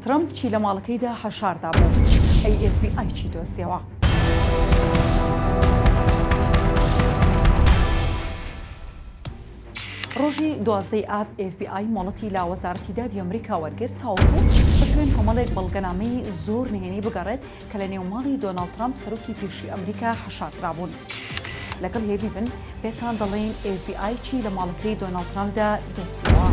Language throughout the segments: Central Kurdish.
ترەمپ چی لە ماڵەکەیدا حەشار دابوو؟ ئەی ئێف بی ئای چی دۆزیەوە؟ ڕۆژی 12 ی ئاب ئێف بی ئای مۆڵەتی لە وەزارەتی دادی ئەمریکا وەرگرت تاوەکو بە شوێن کۆمەڵێک بەڵگەنامەی زۆر نهێنی بگەڕێت کە لە نێو ماڵی دۆناڵد ترەمپ سەرۆکی پێشووی ئەمریکا حەشاردرابوون. لەگەڵ هێڤی بن پێتان دەڵێین ئێف بی ئای چی لە ماڵەکەی دۆناڵد ترەمپدا دۆزیەوە.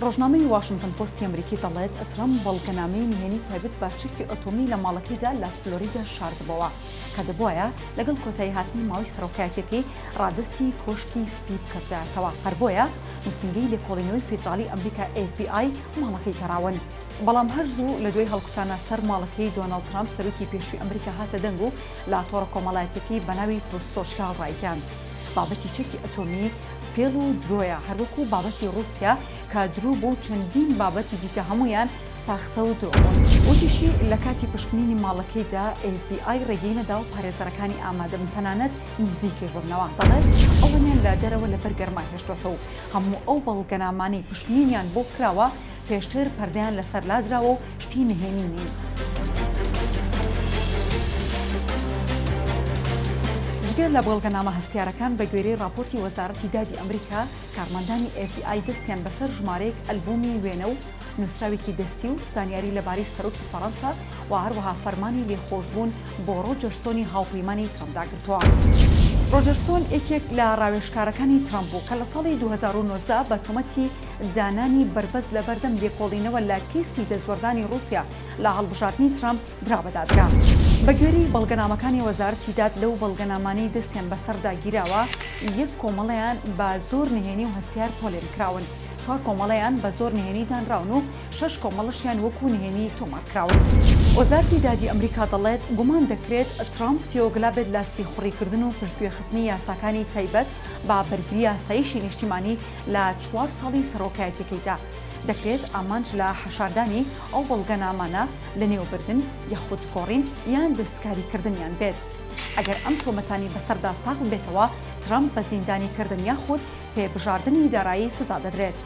ڕۆژنامەی واشنتن پۆستی ئەمریکی دەڵێت، ترەمپ بەڵگەنامەی نهێنی تایبەت بە چەکی ئەتۆمی لە ماڵەکەیدا لە فلۆریدا شاردبۆوە، کە دەبوایە لەگەڵ کۆتاییهاتنی ماوەی سەرۆکایەتییەکەی ڕادەستی کۆشکی سپی بکردایەتەوە، هەر بۆیە نووسینگەی لێکۆڵینەوەی فیدراڵی ئەمریکا FBI ماڵەکەی گەڕاون. بەڵام هەر زوو لە دوای هەڵکوتانە سەر ماڵەکەی دۆناڵد ترەمپ سەرۆکی پێشووی ئەمریکا هاتە دەنگ و لە تۆڕە کۆمەڵایەتیەکەی بە ناوی تروس سۆشیاڵ ڕایگەیاند بابەتی چەکی ئەتۆمی فێڵ و درۆیە هەروەکو بابەتی ڕووسیا کە درۆ بوو و چەندین بابەتی دیکە هەموویان ساختە و درۆ بوون. وتیشی لە کاتی پشکنینی ماڵەکەیدا ئێف بی ئای ڕێگەی نەدا و پارێزەرەکانی ئامادەبن تەنانەت نزیکیش ببنەوە، دەڵێت ئەوانیان لە دەرەوە لەبەر گەرما هێشتۆتەوە و هەموو ئەو بەڵگەنامانەی پشکنینیان بۆ کراوە پێشتر پەردەیان لەسەر لادراوە و شتی نهێنی نین. جگە لە بەڵگەنامە هەستیارەکان، بەگوێرەی ڕاپۆرتی وەزارەتی دادی ئەمریکا، کارمەندانی ئێف بی ئای دەستیان بەسەر ژمارەیەک ئەلبومی وێنە و نووسراوێکی دەستی و زانیاری لەبارەی سەرۆکی فەڕەنسا و هەروەها فەرمانی لێخۆشبوون بۆ ڕۆجەرسۆنی هاوپەیمانی ترەمپدا گرتووە. ڕۆجەرسۆن یەکێک لە ڕاوێژکارەکانی ترەمپ بوو کە لە ساڵی 2019 بە تۆمەتی دانانی بەربەست لەبەردەم لێکۆڵینەوە لە کەیسی دەستوەردانی ڕووسیا لە هەڵبژاردنی ترەمپ درا بە دادگا. بەگوێرەی بەڵگەنامەکانی وەزارەتی داد لەو بەڵگەنامانەی دەستیان بەسەردا گیراوە، یەک کۆمەڵەیان بە زۆر نهێنی و هەستیار پۆلێن کراون، چوار کۆمەڵەیان بە زۆر نهێنی دانراون و شەش کۆمەڵەشیان وەکو نهێنی تۆمار کراون. وەزارەتی دادی ئەمریکا دەڵێت، گومان دەکرێت ترەمپ تێوەگلابێت لە سیخوڕیکردن و پشتگوێخستنی یاساکانی تایبەت بە بەرگری ئاسایشی نیشتیمانی لە چوار ساڵی سەرۆکایەتیەکەیدا. دەکرێت ئامانج لە حەشاردانی ئەو بەڵگەنامانە لەنێوبردن یاخود گۆڕین یان دەستکاریکردنیان بێت. ئەگەر ئەم تۆمەتانەی بەسەردا ساغ ببێتەوە، ترەمپ بە زیندانیکردن یاخود پێبژاردنی دارایی سزا دەدرێت.